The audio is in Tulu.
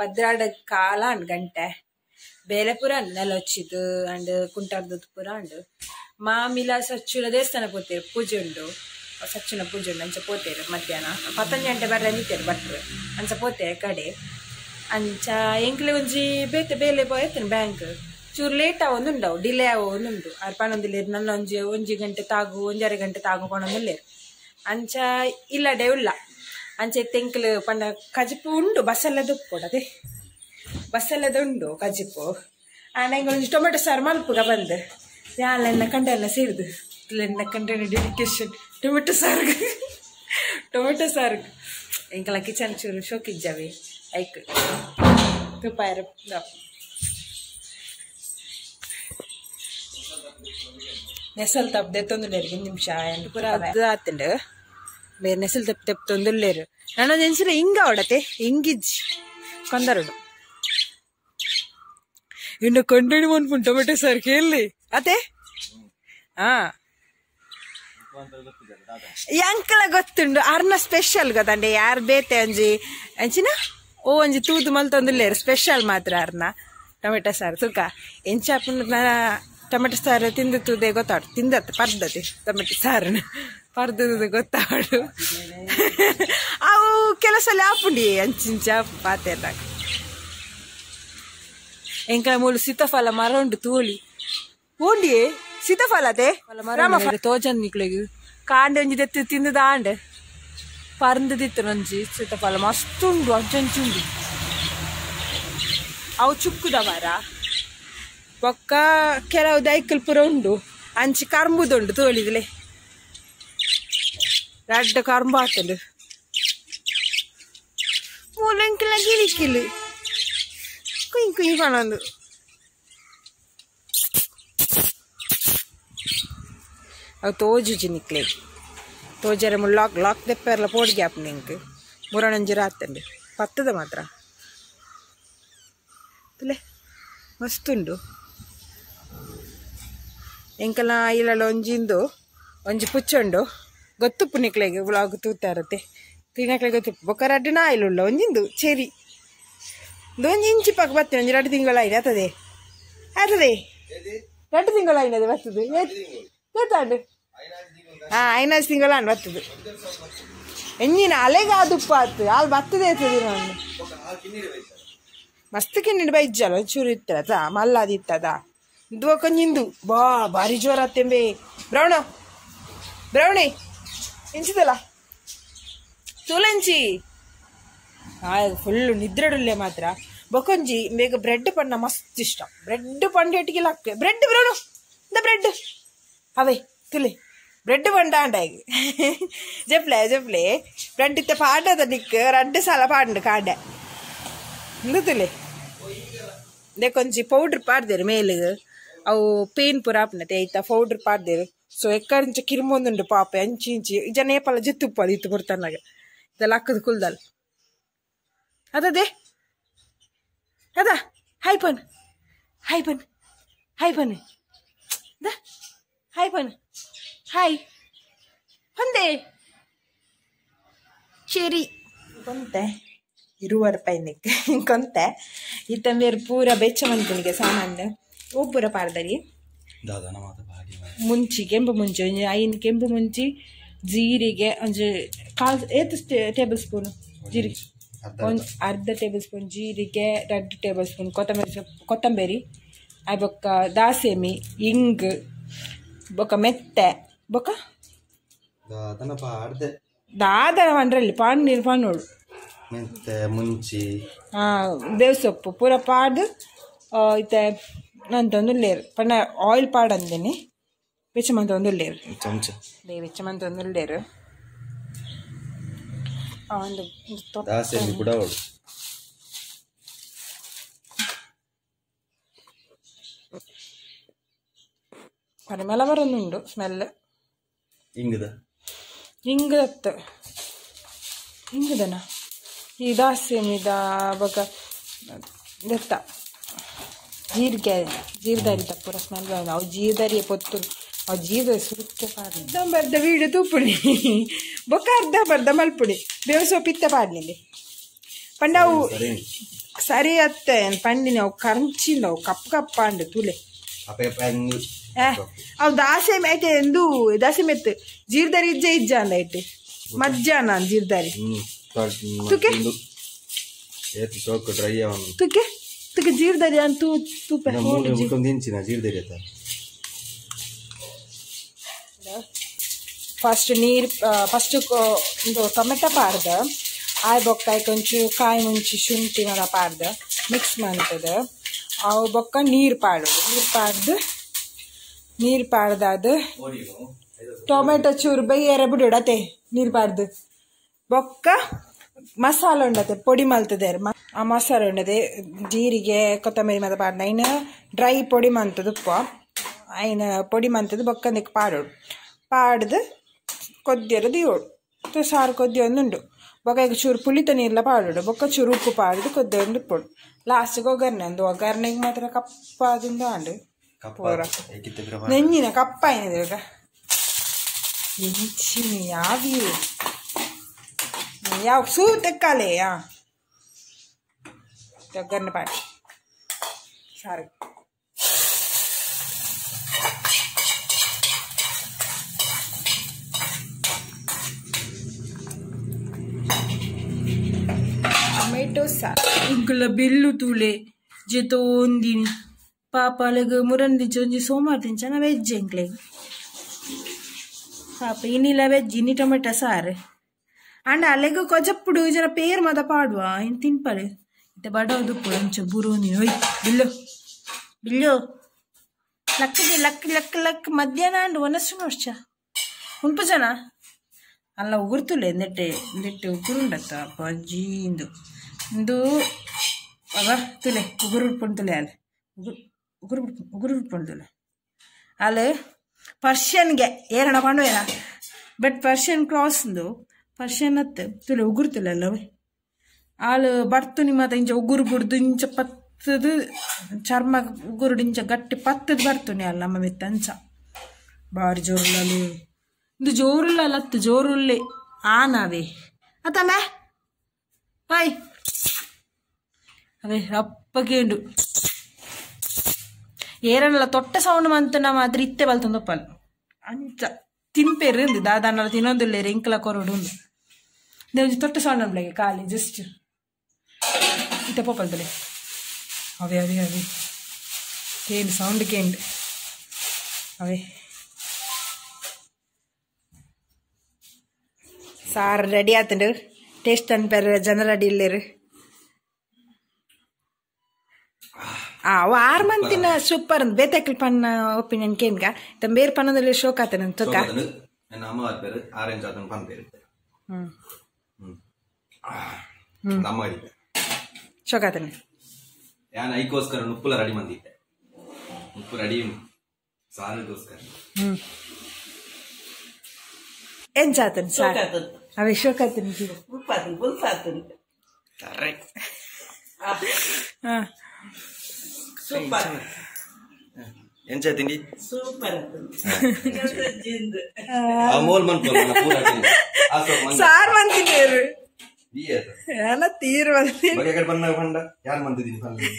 ಪದ್ರಾಡ ಕಾಲ ಅಂಡ್ ಗಂಟೆ ಬೇಲೆ ಪೂರ ನೆಲೊಚ್ಚಿದು ಅಂಡ್ ಕುಂಟಾರ್ದದ್ದು ಪೂರ ಅಂಡ್ ಮಾಮಿಲ ಸಚ್ಚುನ ದೇವಸ್ಥಾನ ಪೋತೇರು ಪೂಜೆ ಉಂಡು ಸಚ್ಚುನ ಪೂಜೆ ಉಂಡು ಅಂಚ ಪೋತೇರು ಮಧ್ಯಾಹ್ನ ಪತ್ತೊಂಜಿ ಗಂಟೆ ಬರ್ರೆ ನಿಂತೇರು ಭಟ್ರು ಅಂಚ ಪೋತೇರು ಕಡೆ ಅಂಚ ಎಂಕ್ಲೆ ಒಂಜಿ ಬೇತೆ ಬೇಲೆ ಪೋಯ್ತೇನೆ ಬ್ಯಾಂಕ್ ಚೂರು ಲೇಟ್ ಆವೊಂದುಂಡವು ಡಿಲೇ ಆವೊಂದುಂಡು ಆರ್ ಪನೊಂದಿಲ್ಲೇರು ನನ್ನ ಒಂಜಿ ಒಂಜಿ ಗಂಟೆ ತಾಗು ಒಂಜರೆ ಗಂಟೆ ತಾಗು ಪನೊಂದಿಲ್ಲೇರು ಅಂಚ ಇಲ್ಲಡೆ ಉಲ್ಲ ಅಂಚೆ ತೆಂಕ್ಲು ಪಂಡ ಕಜಿಪು ಉಂಡು ಬಸ್ಸಲ್ಲದ ಉಪ್ಪುಡದೆ ಬಸ್ಸಲ್ಲದ ಉಂಡು ಕಜಿಪು ಆಂಡ ಎಂಕೊಂಜಿ ಟೊಮೆಟೊ ಸಾರು ಮಲ್ಪುಗ ಬಂದು ಯಾಲೆನ್ನ ಕಂಡೆಲ್ಲ ಸೇರಿದು ಎನ್ನ ಕಂಡೆನ ಡೆಡಿಕೇಶನ್ ಟೊಮೆಟೊ ಸಾರ್ಗ್ ಟೊಮೆಟೊ ಸಾರ್ಗ್ ಎಂಕಲ ಕಿಚನ್ ಚೂರು ಶೋಕಿಜ್ಜಾವೆ ಐಕ್ ತುಪ್ಪಾಯರ ನೆಸಲ್ ತಪ್ಪು ದೆತ್ತೊಂದುಲ್ಲೇರು ನಿಮಿಷ ಪೂರ ಅದು ಆತಂಡು ಬೇರೆ ನೆಸಲ್ ತಪ್ಪು ತೆಪ್ತೊಂದುಲ್ಲೇರು ನಾನು ಎಂಚಿನ ಹಿಂಗ ಅವಡತೆ ಹಿಂಗಿಜ್ಜಿ ಕೊಂದರುಡು ಇನ್ನು ಕೊಂಡಣಿ ಮನ್ಪುಂಡು ಟೊಮೆಟೊ ಸಾರು ಕೇಳಿ ಅತೆ ಹಾ ಎಂಕಲ ಗೊತ್ತುಂಡು ಅರ್ನ ಸ್ಪೆಷಲ್ ಗೊತ್ತಂಡೆ ಯಾರು ಬೇತೆ ಅಂಜಿ ಅಂಚಿನ ಓ ಒಂಜಿ ತೂದು ಮಲ್ತೊಂದುಲ್ಲೇರು ಸ್ಪೆಷಲ್ ಮಾತ್ರ ಅರ್ನ ಟೊಮೆಟೊ ಸಾರು ತುಕ ಎಂಚಾಪುಂಡು ಟೊಮೆಟೊ ಸಾರು ತಿಂದು ತೂದೆ ಗೊತ್ತಾಡು ತಿಂದತ್ತ ಪರ್ದತೆ ಟೊಮೆಟೊ ಸಾರು ಪರ್ದು ಗೊತ್ತಾಡು ಅವು ಕೆಲಸ ಆಪುಂಡಿ ಅಂಚಿಂಚ ಪಾತೆರ್ನಾಗ ಎಂಕಲ ಮೂಲು ಸೀತಾಫಲ ಮರ ಉಂಡು ತೋಳಿ ಓಂಡಿಯೇ ಸೀತಾಫಲ ಅದೇ ರಾಮ ತೋಜನ್ ನಿಕ್ಲೆಗ್ ಕಾಂಡೆ ಒಂಜಿ ದೆತ್ತು ತಿಂದು ದಾಂಡೆ ಪರಂದು ದಿತ್ತು ಒಂಜಿ ಸೀತಾಫಲ ಮಸ್ತ್ ಉಂಡು ಅಂಚಂಚುಂಡು ಅವು ಚುಕ್ಕುದ ಮರ ಬೊಕ್ಕ ಕೆಲವು ದೈಕಲ್ ಪೂರ ಉಂಡು ಅಂಚಿ ಕರ್ಂಬುದುಂಡು ತೋಳಿದ್ಲೆ ರಡ್ಡ ಕರ್ಂಬು ಆತಂಡು ಮೂಲೆಂಕಿಲ ಗಿಳಿಕಿಲ್ ಕುಯ್ ಕುಯ್ ಪಣೊಂದು ಅವು ತೋಜುಜಿ ನಿಕ್ಲೆ ತೋಜರೆ ಮುಳ್ಳು ಲಾಕ್ ಲಾಕ್ ದೆಪ್ಪೆರ್ಲ ಪೋಡಿಗೆ ಆಪುಂಡು ಎಂಕ್ ಮುರಣಂಜಿ ರಾತಂಡು ಪತ್ತದ ಮಾತ್ರ ತುಲೆ ಮಸ್ತ್ ಉಂಡು ಎಂಕಲ ಇಲ್ಲಲ ಒಂಜಿಂದು ಒಂಜಿ ಪುಚ್ಚುಂಡು ಗೊತ್ತುಪ್ಪು ನಿಕ್ಲೆಗ್ ವ್ಲಾಗ್ ತೂತಾರತೆ ತಿನಕ್ಲೆ ಗೊತ್ತುಪ್ಪು ಬೊಕ್ಕ ರಡ್ಡು ನಾಯಿಲುಲ್ಲ ಒಂಜಿಂದು ಚೆರಿ ಒಂಜಿ ಇಂಚಿ ಪಕ್ಕ ಬತ್ತಿನ ಒಂಜಿ 2 ತಿಂಗಳು ಆತದೆ ಆತದೆ 2 ತಿಂಗಳು ಆಯ್ನದೆ ಬರ್ತದೆ ಗೊತ್ತಾಂಡು ಹಾ 5 ತಿಂಗಳು ಆಂಡ್ ಬರ್ತದೆ ಎಂಜಿನ ಅಲೆಗೆ ಅದು ಉಪ್ಪು ಆತು ಹಾಲು ಬರ್ತದೆ ಆತದೆ ನಾನು ಮಸ್ತ್ ಕಿನ್ನಿಡು ಬೈಜ್ಜಲ್ಲ ಒಂಚೂರು ಇತ್ತದ ಮಲ್ಲಾದಿತ್ತದ ಇದು ಬಾ ಭಾರಿ ಜೋರ ಆತೆಂಬೆ ಬ್ರೌಣ ಬ್ರೌಣಿ ಎಂಚಿದಲ್ಲ ತುಲಂಚಿ ಫುಲ್ಲು ನಿದ್ರೆಡುಲ್ಲೆ ಮಾತ್ರ ಬೊಕೊಂಜಿ ಬೇಗ ಬ್ರೆಡ್ ಪಣ್ಣ ಮಸ್ತ್ ಇಷ್ಟ ಬ್ರೆಡ್ ಪಂಡೆಟಿಗೆ ಹಾಕ್ತೆ ಬ್ರೆಡ್ ಬ್ರೌನು ಇಂದ ಬ್ರೆಡ್ ಅವೇ ತುಲೆ ಬ್ರೆಡ್ ಪಂಡ ಜಪ್ಲೆ ಜಪ್ಲೆ ಬ್ರೆಡ್ ಇತ್ತ ಪಾಡದ ನಿಕ್ ರಡ್ಡು ಸಲ ಪಾಂಡು ಕಾಡೆ ತುಲೆ ಕೊಂಚಿ ಪೌಡ್ರ್ ಪಾಡ್ದೇರು ಮೇಲಿಗೆ ಅವು ಪೇನ್ ಪೂರ ಆಪುಂಡತೆ ಐತ ಪೌಡ್ರ್ ಪಾಡ್ದೇರು ಸೊ ಎಕ್ಕರಿಂಚ ಕಿರ್ಮೊಂದುಂಡು ಪಾಪೆ ಅಂಚಿ ಇಂಚಿ ಜನ ಏಪಲ ಜಿತ್ತುಪ್ಪು ಅದು ಇತ್ತು ಕೊಡ್ತಾನಾಗ ಇದೆಲ್ಲ ಹಾಕದು ಕುಲ್ದಲ್ ಅದದೇ ಅದ ಹಾಯ್ ಪನ್ ಹಾಯ್ ಪನ್ ಹಾಯ್ ಪನ್ the hi ಪನ್ ಹಾಯ್ ಹೊಂದೆ ಶರಿ ಕೊಂತೆ 20 ರೂಪಾಯಿ ಕೊಂತೆ ಇತ್ತಂಬೇರು ಪೂರ ಬೆಚ್ಚ ಮನ್ಪುನಿಗೆ ಸಾಮಾನು ಓ ಪೂರ ಪಾರ್ದರಿ ಮುಂಚಿ ಕೆಂಪು ಮುಂಚಿ ಒಂಜಿ 5 ಕೆಂಪು ಮುಂಚಿ ಜೀರಿಗೆ ಒಂಜಿ ಕಾಲ್ ಏತ್ ಟೇಬಲ್ ಸ್ಪೂನ್ ಜೀರಿಗೆ ಒಂದು ಅರ್ಧ ಟೇಬಲ್ ಸ್ಪೂನ್ ಜೀರಿಗೆ 2 ಟೇಬಲ್ ಸ್ಪೂನ್ ಕೊತ್ತಂಬರಿ ಸೊಪ್ಪು ಕೊತ್ತಂಬರಿ ಆಯ್ ಬೊಕ್ಕ ದಾಸೆಮಿ ಇಂಗ್ ಬೊಕ್ಕ ಮೆತ್ತೆ ಬೊಕ್ಕ ದಾದನ ಪಂಡ್ರಲ್ಲಿ ಪಾನ್ ನೀರು ಪಾನೋಡು ಮೆಂತೆ ಮುಂಚಿ ಬೇವು ಸೊಪ್ಪು ಪೂರ ಪಾಡು ಇತ್ತೆ ನಂತೊಂದುಲ್ಲೇರು ಪಂಡ ಆಯಿಲ್ ಪಾಡ್ ಅಂದೇನೆ ಬೆಚ್ಚ ಮಂತೊಂದುಲ್ಲೇರು ಚಮಚ ಬೆಚ್ಚ ಮಂತೊಂದುಲ್ಲೇರು ಒಂದು ದಾಸೆಮಿ ಕೂಡ ಅವಳು ಪರಿಮಳ ಬರೋದುಂಡು ಸ್ಮೆಲ್ ಇಂಗದ ಇಂಗದತ್ತ ಇಂಗದನ ಈ ದಾಸೆಮಿದ ಬೊಕ ದತ್ತ ಜೀರಿಗೆ ಜೀರ್ದರಿತ ಪೂರ ಸ್ಮೆಲ್ ಬರೋದು ಅವು ಜೀರ್ದರಿಯ ಪೊತ್ತು ಅವು ಜೀರ್ದರಿ ಸುರುಕ್ಕೆ ಪಾಡ್ಲಿ ಅರ್ಧಂಬರ್ಧ ವೀಡಿಯೋ ತೂಪುಣಿ ಬೊಕ್ಕ ಅರ್ಧ ಬರ್ಧ ಮಲ್ಪುಣಿ ಬೇವು ಸೊಪ್ಪು ಇತ್ತ ಪಾಡ್ಲಿಂದೆ ಪಂಡ ಅವು ಸರಿ ಅತ್ತೆ ಪಂಡಿನ ಅವು ಕರಂಚಿಂದ ಅವು ಕಪ್ಪು ಕಪ್ಪಾಂಡು ತುಲೆ ಅವು ದಾಸೆ ಐತೆ ಎಂದು ದಾಸೆ ಮೆತ್ತು ಜೀರ್ದಾರಿ ಇಜ್ಜೆ ಇಜ್ಜ ಅಂದ ಐತೆ ಮಧ್ಯಾಹ್ನ ಜೀರ್ದಾರಿ ತುಕೆ ತುಕೆ ತುಕೆ ಜೀರ್ದಾರಿ ಅಂತ ತೂಪೆ ಫಸ್ಟ್ ನೀರು ಫಸ್ಟ್ ಒಂದು ಟೊಮೆಟೊ ಪಾರ್ದ ಆಯ್ ಬೊಕ್ಕಾಯ್ ಕೊಂಚು ಕಾಯಿ ಮುಂಚಿ ಶುಂಠಿ ಮರ ಪಾರ್ದ ಮಿಕ್ಸ್ ಮಾಡ್ತದ ಅವು ಬೊಕ್ಕ ನೀರು ಪಾಡೋದು ನೀರು ಪಾಡ್ದಾದ ಟೊಮೆಟೊ ಚೂರು ಬೈಯರ ಬಿಡೋಡತೆ ನೀರು ಪಾಡ್ದು ಬೊಕ್ಕ ಮಸಾಲೆ ಉಂಡತೆ ಪೊಡಿ ಮಲ್ತದೆ ಆ ಮಸಾಲೆ ಉಂಡತೆ ಜೀರಿಗೆ ಕೊತ್ತಂಬರಿ ಮತ್ತೆ ಪಾಡ್ದ ಐನ ಡ್ರೈ ಪೊಡಿ ಮಂತದ ಉಪ್ಪು ಐನ ಪೊಡಿ ಮಂತದ ಬೊಕ್ಕಂದಿಕ್ಕೆ ಪಾಡೋಡು ಪಾಡ್ದು ಕೊದ್ದಿರ ದಿಯೋಡು ಸಾರು ಕೊದ್ದಿ ಒಂದುಂಡು ಬೊಕ್ಕ ಚೂರು ಪುಳಿತ ನೀರ್ಲ ಪಾಡೋಡು ಬೊಕ್ಕ ಚೂರು ಉಪ್ಪು ಪಾಡುದು ಕೊದ್ದಿ ಒಂದು ಉಪ್ಪುಡು ಲಾಸ್ಟಿಗೆ ಒಗ್ಗರಣೆ ಒಂದು ಒಗ್ಗರಣೆಗೆ ಮಾತ್ರ ಕಪ್ಪಾದಿಂದ ಅಂಡು ಪೂರ ನೆಂಜಿನ ಕಪ್ಪಾಯಿನ ಎಂಚಿನ ಯಾವಿ ಯಾವ ಸೂ ತೆಕ್ಕಾಲೆ ಒಗ್ಗರಣೆ ಪಾಡಿ ಸಾರು ಟೊಮೆಟೊ ಸಾರು ಇಂಕುಲ ಬಿಲ್ಲು ತೂಲೆ ಜೆತೋಂದಿನಿ ಪಾಪಾಲೆಗ್ ಮುರನ್ ದಿಂಚ ಒಂಜಿ ಸೋಮವಾರ ದಿಂಚ ನಾ ವೆಜ್ ಎಂಕ್ಲೆಗ್ ಪಾಪ ಇನ್ನಿಲ್ಲ ವೆಜ್ ಇನ್ನಿ ಟೊಮೆಟೊ ಸಾರು ಅಂಡ ಅಲೆಗ್ ಕೊಜಪ್ಪುಡು ಜನ ಪೇರ್ ಮದ ಪಾಡುವ ಇನ್ನು ತಿನ್ಪಲೆ ಇತ್ತೆ ಬಡವದು ಅಂಚ ಬುರುಂದಿನಿ ಒಯ್ ಬಿಲ್ಲು ಬಿಲ್ಲು ಲಕ್ಕದಿ ಲಕ್ ಲಕ್ ಲಕ್ ಮಧ್ಯಾಹ್ನ ಅಂಡ್ ಒನಸು ವರ್ಷ ಉಂಪು ಜನ ಅಲ್ಲ ಉಗುರ್ತುಲೆ ನೆಟ್ಟೆ ನೆಟ್ಟೆ ಉಗುರುಂಡತ್ತ ಬಜ್ಜಿಂದು ಇಂದು ಅವ ತುಲೆ ಉಗುರು ಉಟ್ಪೊಂಡು ಅಲ್ಲ ಉಗುರು ಉಗುರು ಉಗುರು ಉಟ್ಪೊಂಡು ಅಲ್ಲ ಪರ್ಷಿಯನ್ಗೆ ಏನಣ್ಣ ಪಂಡುವೇನ ಬಟ್ ಪರ್ಷಿಯನ್ ಕ್ರಾಸ್ಂದು ಪರ್ಷಿಯನ್ ಅತ್ತೆ ತುಲೆ ಉಗುರು ತುಲೆ ಅಲ್ಲವೇ ಆಳು ಬರ್ತು ನಿಮ್ಮ ಇಂಚ ಉಗುರು ಬುಡ್ದು ಇಂಚ ಪತ್ತದು ಚರ್ಮ ಉಗುರು ಇಂಚ ಗಟ್ಟಿ ಪತ್ತದು ಬರ್ತುನಿ ಅಲ್ಲ ನಮ್ಮ ಮೆತ್ತ ಅಂಚ ಬಾರಿ ಜೋರುಲ್ಲಲ್ಲಿ ಇದು ಜೋರುಲ್ಲ ಅಲ್ಲತ್ತು ಜೋರುಲ್ಲೆ ಆನವೇ ಅತ್ತಮ್ಮ ಹಾಯ್ ಅವೇ ರಪ್ಪಗೆ ಉಂಡು ಏರನಲ್ಲ ತೊಟ್ಟ ಸೌಂಡ್ ಮಂತನ ಮಾತ್ರ ಇತ್ತೆ ಬಲ್ತಂದಪ್ಪಲ್ ಅಂಚ ತಿನ್ಪೇರು ಅಂದು ದಾದಾನಲ್ಲ ತಿನ್ನೊಂದಿಲ್ಲ ಎಂಕಲ ಕೊರಡು ಉಂಡು ಒಂಜಿ ತೊಟ್ಟ ಸೌಂಡ್ ಅನ್ಬ್ಲೆಗೆ ಖಾಲಿ ಜಸ್ಟ್ ಇತ್ತೆ ಪೋಪಲ್ದಲೆ ಅವೇ ಅವೇ ಅವೇ ಕೇಂಡು ಸೌಂಡ್ ಕೇಂಡು ಅವೇ ಸಾರು ರೆಡಿ ಆತಂಡು ಟೇಸ್ಟ್ ಅನ್ಪೇರು ಜನ ರೆಡಿ ಇಲ್ಲೇರು ಆರು ಮಂತಿನ ಸೂಪರ್ ಅಂದ್ ಬೇತೆಕ್ಲ್ ಪನ್ನ ಒಪಿನಿಯನ್ ಕೇನ್ಗ ತಮ್ಮ ಬೇರೆ ಪನ್ನದಲ್ಲಿ ಶೋಕ್ ಆತನ ತುಕ್ಕ ನನ್ನ ಅಮ್ಮ பேரு ಆರೆಂಜ್ ಆತನ ಪನ್ பேரு ನಮ್ಮ ಇದೆ ಶೋಕ್ ಆತನ ಯಾನ್ ಐಕೋಸ್ಕರ ಉಪ್ಪುಲ ರೆಡಿ ಮಂದಿದ್ದೆ ಉಪ್ಪು ರೆಡಿ ಸಾರಿಗೋಸ್ಕರ ಎಂಚಾತನ ಸಾರ್ ಅವೇ ಶೋಕ್ ಆತನ ಸೂಪರ್ ಎಂಚ ತಿಂಡಿ ಸೂಪರ್ ಅಮೋಲ್ ಮನ್ಪೊಲ ಪೂರ ಸಾರ್ ಮಂತಿದ್ದೇರು ತೀರು ಬಗೆ ಕಡೆ ಬಣ್ಣ ಬಂಡ ಯಾರು ಮಂತಿದ್ದೀನಿ.